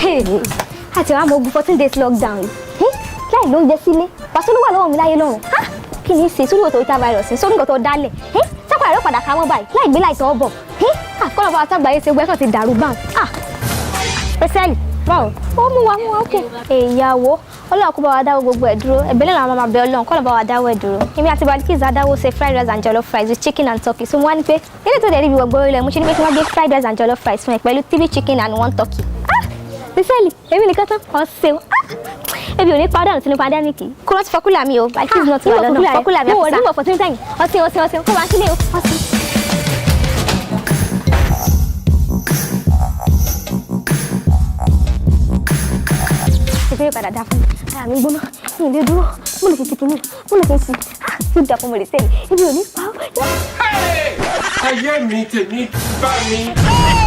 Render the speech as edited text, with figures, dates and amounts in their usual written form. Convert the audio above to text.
Àti àwọn àmọ́ ogun 14 days lockdown yìí láì lóúnjẹ sílé, pàṣẹ ló wà lọ́wọ́ mi láyé lọ́rùn. Kí ni í ṣe sórí òtò virus, sórí nǹkan tó dálẹ̀ sápá ẹ̀rọ padà ká wọ́n báyìí láì gbé láì tọ́ bọ̀? Àkọlọ̀ bá wa tágbàáyé ṣe gbẹ́kàn ti dàrú báwọn. Pẹ́sẹ́lì báwo ó mú wa mú wa ókè. Ìyàwó, Ọlọ́run kó bá wa dáwọ́ gbogbo ẹ̀ dúró. Ẹ̀bẹ̀ náà làwọn máa bẹ Ọlọ́run kó lọ bá wa dáwọ́ ẹ̀ dúró. Èmi àti Balikis adáwó ṣe fried rice and jollof rice with chicken and turkey, so mo wá ní pé ilé tó dẹ̀ rí ibi wọ̀gbọ́ ilẹ̀ mo ṣe ní pé kí wọ́n gbé fried rice and jollof rice fún ẹ pẹ̀lú three chicken and one turkey. Ah, pẹ́sẹ́lì, èmi nìkan tán ọ̀sẹ̀. Ebi ò ní padà sínú pandemic. Kó lọ ti fọ cooler mi o. Balikis náà ti wà lọ́nà, fọ cooler mi àfúsá. Mo wọ̀ fọ́ sínú ọ̀sẹ̀ ọ̀sẹ̀ ọ̀sẹ̀ kó wá sílé o ọ̀sẹ̀. Ìfẹ́ padà dá fún mi, ara mi gbóná, mi ò lè dúró, mo lè fi ṣe kìíní, mo lè fi ṣe yóò dà fún mi lè sẹ́yìn, ibi ò ní pa ọ́. Ayé mi, tèmi bá mi.